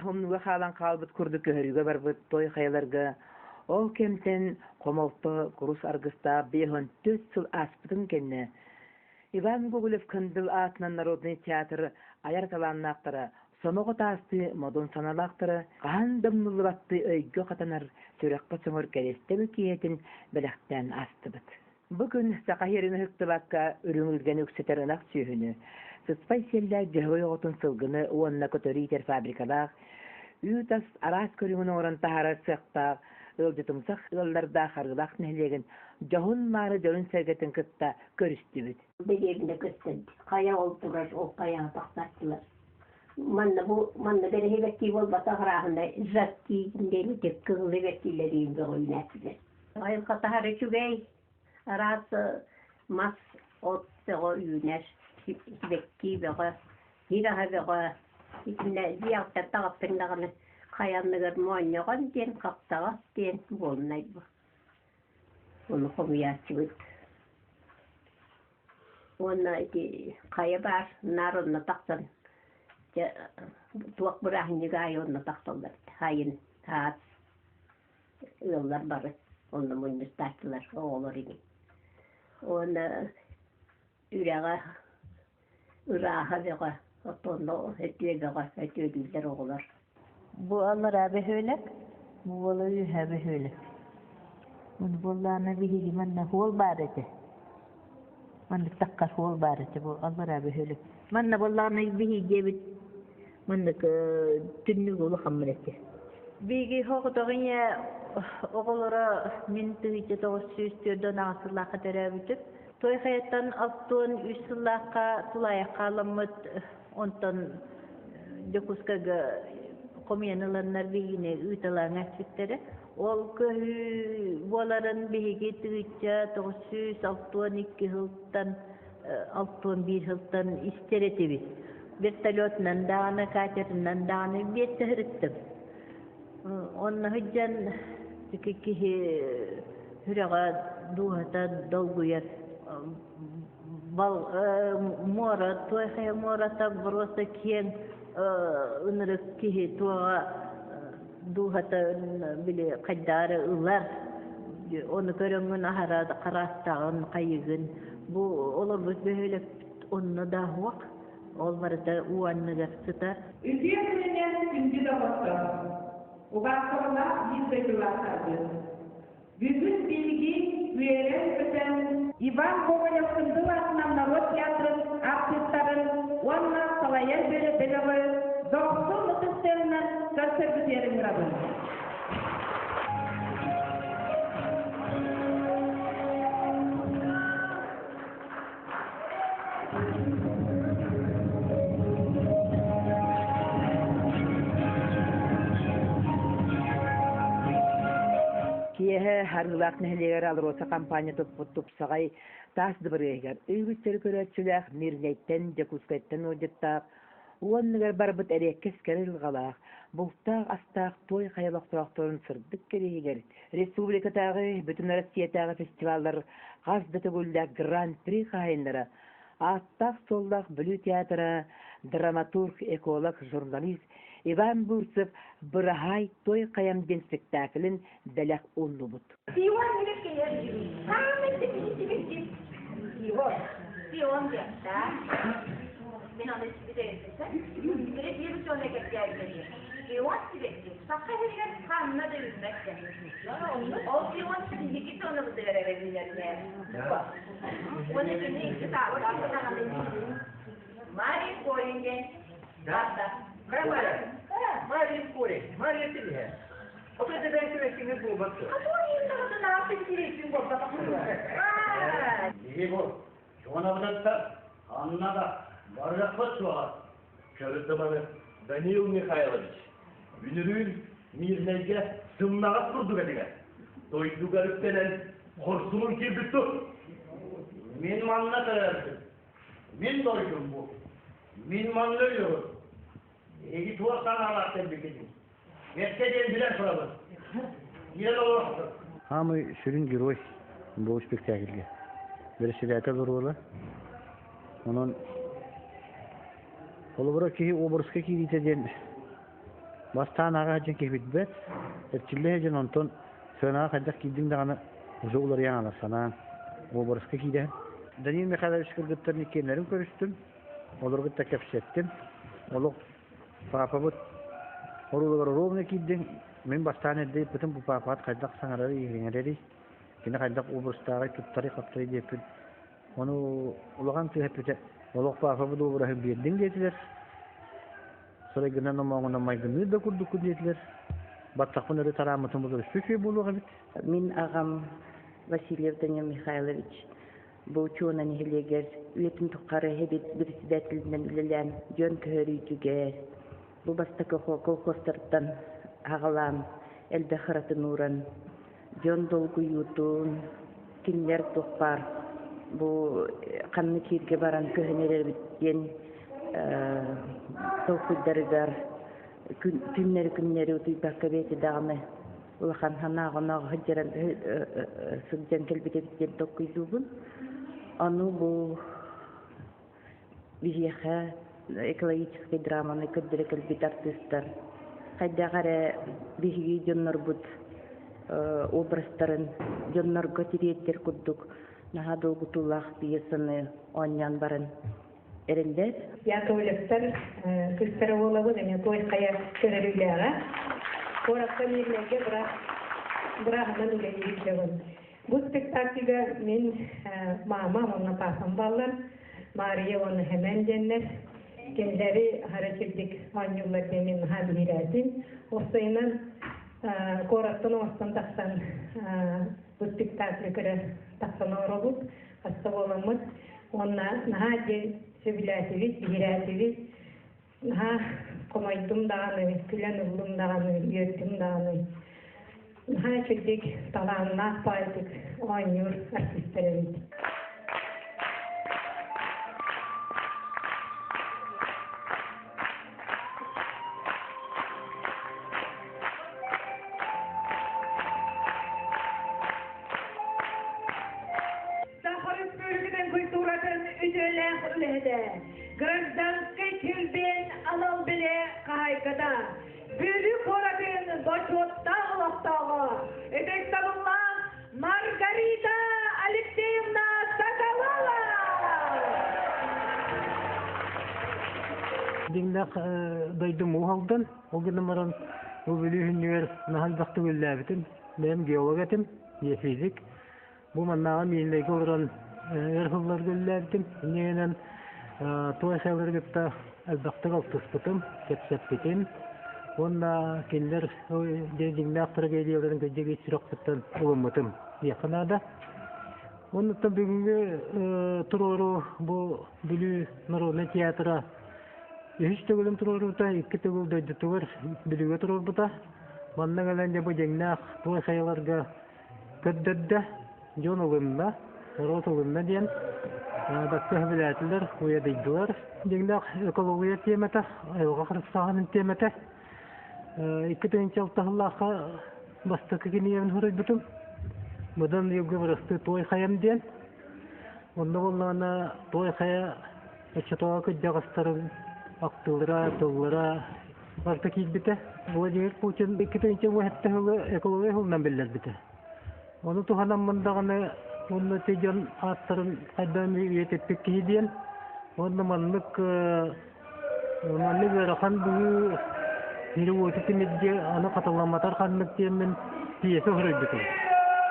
умнууга хаалан хаалбыт курдук көһөрүүгэ барбыт той хайаларга ол кэмтэн хомолто курус аргыстаах 54 сыл ааспытын кэннэ Иван Гоголев-Кындыл аатынан народнай театр айар талааннаахтара сомоҕо таастыы модун санаалаахтара хаһан да умнуллубаттыы өйгө хатанар сүрэххэ сөҥөр кэриэстэбил киэһэтин бэлэхтээн аастыбыт. Бу күн саха сирин ыһыктыбакка үрүҥ илгэни үксэтэр ынах сүөһүнү, сыспай сиэллээх дьөһөгөй оҕотун сылгыны уонна көтөрү иитэр фабрикалаах, үүт ас араас көрүҥүн оҥорон таһаарар сыахтаах ыалдьытымсах ыаллардаах Арыылаах нэһилиэгин дьоһун-мааны дьонун-сэргэтин кытта көрүстүбүт. Дэриэбинэ көстөрбүт. Хайа ол турар, ол хайаҕа тахсааччылар. Манна бу манна бэрэһибэттии буолбатах арааһынай жатки диэн кыһыл эбэттиилэриин бөҕө үүнээччилэр. Айылҕа таһар үчүгэй, араас мас, от бөҕө үүнэр, сибэкки бөҕө, сир аһа бөҕө. Итиннэ дьиэҕиттэн таҕыстыҥ даҕаны хайа анныгар моонньоҕон диэн, хаптаҕас диэн буолунай бу. Ону хомуйааччыбыт. Уонна ити хайа баар наар онно тахсан дьэ туох бырааһынньыга аайы онно тахсаллар сайын саас ыаллар бары онно мунньустааччылар оҕолор ини. Уонна үрэҕэ ырааһа бөҕө, оттон өтүө бөҕө, өтүөлүүллэр оҕолор. Бу аллараа бөһүөлэк, бу буола үөһээ бөһүөлэк. Ону буоллаҕына биһиги манна суол баар этэ. Маннык таххар суол баар этэ бу аллараа бөһүөлэк. Манна буоллаҕына биһиги диэбит маннык түннүк улахаммын этэ. Биһиги соҕотох ийэ оҕолоро мин 1948 сыллаахха төрөөбүтүм. Той хайаттан 63 сыллаахха тулаайах хааламмыт, онтон Дьокуускайга хомуйан ыланнар биһигини ыыталаан эппиттэрэ. Ол көһүү буоларын биһиги 1962 сылтан 61 сылтан истэр этибит. Вертолетунан даҕаны, катерынан даҕаны биэртэ сырыттым. Онно сылдьан ити киһи сүрэҕэ, дууһата долгуйар. Муора, туой хайа муората просто киэҥ ынырык киһи туоҕа дууһата били хайдаары ылар. Ону көрөҥҥүн аһара хараастаҕын, хайыгын. Бу олорбут бөһүөлэкпит онно да суох. Ол барыта уу анныгар сытар. Үтүө күнүнэн күндү доҕоттор! Убаастабыллаах биир дойдулаахтарбыт! Бүгүн биһиги үөрэн-көтөн Иван Гоголев-Кындыл аатынан норуот театрын артыыстарын уонна салайар бөлөҕү дохсун ытыс тыаһынан көрсөргүтүгэр ыҥырабын. Киэһэ Арыылаах нэһилиэгэр АЛРОСА компания туппут тупсаҕай таас дыбарыаһыгар үгүстэри көрөөччүлээх Мирнэйтэн, Дьокуускайтан ыалдьыттаах уонныгар барбыт эриэккэс кэрэ айылҕалаах, бултаах-астаах туой хайа олохтоохторун сырдык кэриэһигэр республикатааҕы, Бүтүн Россиятааҕы фестиваллар хас да төгүллээх Гран-при хаһаайыннара, ааттаах-суоллаах Бүлүү театра, драматург, эколог, журналист Иван Бурцев «Быраһаай той хайам» диэн спектаклин бэлэх ууннубут. Пион Пион. Пион Мен аны Пион Саха сиригэр ханна да үүммэт Ол пион биһиги туонабытыгар эрэ үүнэр Уонна кини икки Мария корень диэн. Да. Мария корень. Мария силиһэ. Ото дебен сибэккиҥин буолбат дуо? Биһи бу Чуонабытыттан ханна да барыахпыт суоҕа. Көрүдүбары Данил Михайлович, үнүрүүн Мирнэйгэ сымнаҕас курдук этиҥэ. Дойдугар үктэнэн хорсунун киирбит тут. Мин манна төрөөбүтүм. Мин дойдум бу. Мин манна өлүөҕүм. Эһиги туох санаалаах кэлбиккитин Бэркэ диэн билэн турабын. Киирэн олорохтор. Самый сүрүн герой бу спектакльгэ. Председатель оруола. Онон холобура киһи образка киириитэ диэн. Бастаан аҕа дьин киһи билбэт, эрчиллэ дьин онтон сыанаҕа хайдах киирдиҥ даҕаны уже уларыйан ала санаан уобараска киирэн. Данил Михайлович кыргыттарын иккиэннэрин көрүстүм, олору кытта кэпсэттим. Олох паапабыт оруулугар ровно киирдиҥ, мин бастаан эрдэ ыйыппытым бу паапаҕыт хайдах саҥарарый, иһиҥэрэрий, кини хайдах образтааҕый, туттарый-хаптарый диэппин. Ону улахан тыаһа эппитэ, олох паапабыт уобараһын биэрдиҥ диэтилэр. Сырайгынан омооҥунан майгынныыр да курдуккун диэтилэр. Баттахпын өрө тарааммытым булар үчүгэй буолуох эбит. Мин аҕам Васильев Данил Михайлович бу Чуона нэһилиэгэр үйэтин тухары эбит председателинэн үлэлээн дьон көһөрүүтүгэр бу бастакы колхозтартан аҕалаан элбэх ыратын ууран дьон долгуйуутун кинилэр туох баар бу ханнык кииргэ баран көһөн эрэбит диэн толкуйдарыгар күннэри-күннэри утуйбакка бэйэтэ даҕаны улахан санааҕа-онооҕо сылдьан сылдьан кэлбит эбит диэн толкуйдуубун. Ону бу биһиэхэ экологическай драманы көрдөрө кэлбит артыыстар хайдах эрэ биһиги дьоннорбут образтарын дьоннорго тириэрдэр курдук наһаа долгутуулаах пьесаны оонньоон баран эрэллэр. Яковлевтар кыыстара буолабын, эмиэ той хайа көрөрүүлээҕэ. Куоракка Миирнэйгэ бырааһынан үлэлиир дьабын. Бу спектакльга мин мама уонна папам бааллар, Мария уонна Хэмэн диэннэр. Кинилэри хара чирдик оонньууллар диэн мин наһаа биһирээтим. Уопсайынан куораттан оҥостон тахсан бу спектаклы көрө тахсан оҥоробут, хаста буоламмыт. Уонна наһаа диэн сөбүлээтибит, биһирээтибит. Наһаа хомойдум даҕаны, күлэн ыллым даҕаны, үөрдүм даҕаны. Наһаа үчүгдүк, талааннаах баайдык оонньуур артистар эбит. Саха Өрөспүүбүлүкэтин культуратын үтүөлээх үлэһитэ, гражданскай килбиэн анал билэ хаһаайката, Бүлүү куоратын бочуоттаах олохтооҕо, ытыктабыллаах Маргарита Алексеевна Соколова! Дьиҥнээх дойдум Уус Алдан. Ол гынан баран бу Бүлүү күннүгэр наһаа элбэхтик үлэлээбитим. Бэйэм геолог этим, геофизик. Бу маннааҕы Миирнэйгэ олорон өр сылларга үлэлээбитим. Инньэ гынан туой хайалары кытта элбэхтик алтыспытым, кэпсэппитим. Уонна кинилэр дьиҥнээх трагедияларын кырдьык сүрэхпиттэн ылыммытым диэххэ наада. Оннуттан бүгүҥҥү туруору бу Бүлүү народнай театра үһүс төгүлүн туруорбута, икки төгүл дойдутугар Бүлүүгэ туруорбута. Манна кэлэн дьэ бу дьиҥнээх туой хайаларга көрдөрдө, дьон ылынна, норуот ылынна диэн бакка сөбүлээтилэр, уйадыйдылар. Дьиҥнээх экология тиэмэтэ, айылҕа харыстааһынын тиэмэтэ. 2006 сыллаахха бастакы кинигэбин суруйбутум. Быдан ыйга бырастыы Туой хайам диэн. Онно буоллаҕына Туой хайа оччотооҕу кырдьаҕастарын ахтыылара, тыллара барыта киирбитэ. Владимир Путин 2017 сылы экология сылынан биллэрбитэ. Ону туһанаммын даҕаны уонна ити дьон ааттарын хайдах үйэтиппит киһи диэн уонна маннык маннык ыарахан быһыы сири-уоту тимирдиэ аны хатыламматар ханнык диэммин пьеса суруйбутум.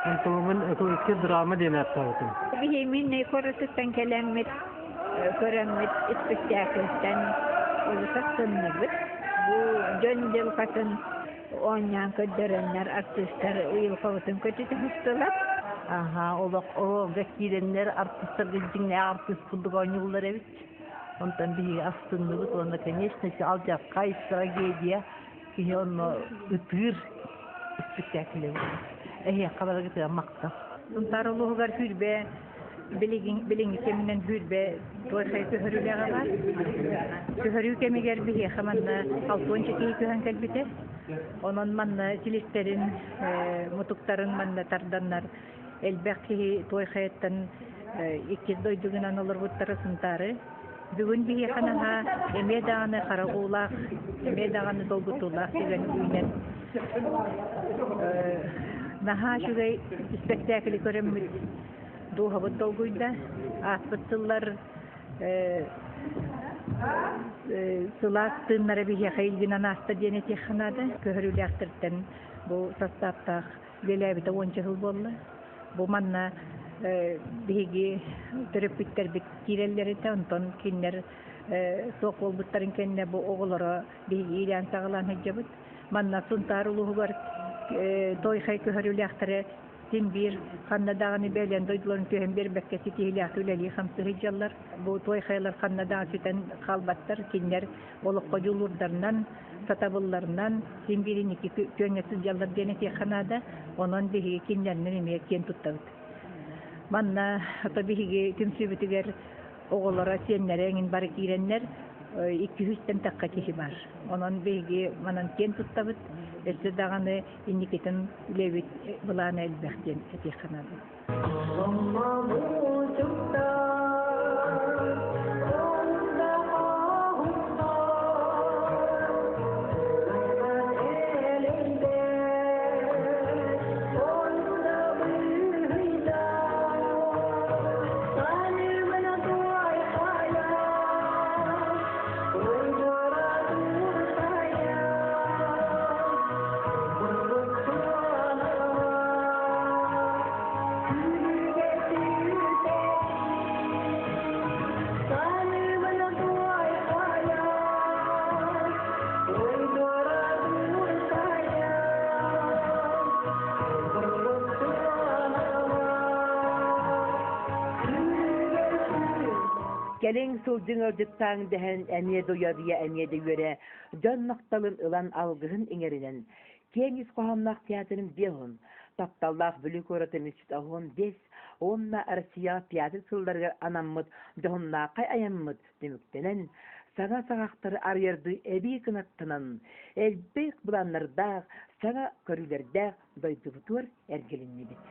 Онтугумун экологическай драма диэн ааттаабытым. Биһи куоратыттан кэлэммит көрөммүт испиктээкилтэн олус астынныбыт. Бу дьон дьылҕатын оонньоон көрдөрөннөр артыыстар уйулҕабытын көтүтэ сыстылар. Аха, олох оҕолорго киирэннэр артыыстарга дьиҥнээх артыыс курдук оонньууллар эбит. Онтон биһиги астынныбыт уонна, конечно, алдьархай трагедия киһи онно ытыыр испиктээкилэ Эһиэхэ барыгытыгар махтал. Сунтаар улууһугар сүүрбэ билигин билиҥҥи кэминэн сүүрбэ туорхай көһөрүүлээҕэ баар. Көһөрүү кэмигэр биһиэхэ манна алтыанча киһи көһөн кэлбитэ. Онон манна силистэрин, мутуктарын манна тарданнар элбэх киһи Туой Хайаттан иккис дойдугунан олорбуттара Сунтаары. Бүгүн биһиэхэ наһаа эмиэ даҕаны хара уулаах, эмиэ даҕаны долгутуулаах түгэн үүнэн наһаа үчүгэй испэктээкили көрөммүт дууһабыт долгуйда. Ааспыт сыллар сылаас тыыннара биһиэхэ илгинэн ааста диэн этиэххэ наада. Көһөрүүлээхтэртэн бу састааптаах үлэлээбитэ уонча сыл буолла. Бу манна биһиги төрөппүттэрбит киирэллэр этэ, онтон кинилэр суох буолбуттарын кэннэ бу оҕолоро биһиги иилээн-саҕалаан сылдьабыт. Манна Сунтаар улууһугар Той-Хай көһөрүүлээхтэрэ син биир ханна даҕаны бэйэлэрин дойдуларын түһэн биэрбэккэ ситиһиилээхтик үлэлии-хамсыы сылдьаллар. Бу Той-Хайлар ханна даҕаны сүтэн хаалбаттар, кинилэр олоххо дьулуурдарынан, сатабылларынан син биир инники күөҥҥэ сылдьаллар диэн этиэххэ наада. Онон биһиги кинилэринэн эмиэ киэн туттабыт. Манна ото биһиги түмсүүбүтүгэр оҕолоро, сиэннэрэ эҥин бары киирэннэр 200-тэн тахха киһи баар. Онон биһиги манан киэн туттабыт. Өссө даҕаны инникитин үлэбит былаана элбэх диэн этиэххэ наада. Кэлиҥ сылдьыҥ ыалдьыттааҥ дэһэн эмиэ да уйадыйа, эмиэ да үөрэ, дьон махталын ылан алгыһын иҥэринэн, киэҥ ис хоһоонноох театрын биэһун, тапталлаах Бүлүү куоратын үс биэс уонна Россияҕа театр сылларыгар анаммыт дьоһуннаахай айаммыт түмүктэнэн, саҥа саҕахтары арыйардыы эбии кынаттанан, элбэх былааннардаах, саҥа көрүүлэрдээх дойдубутугар эргилиннибит.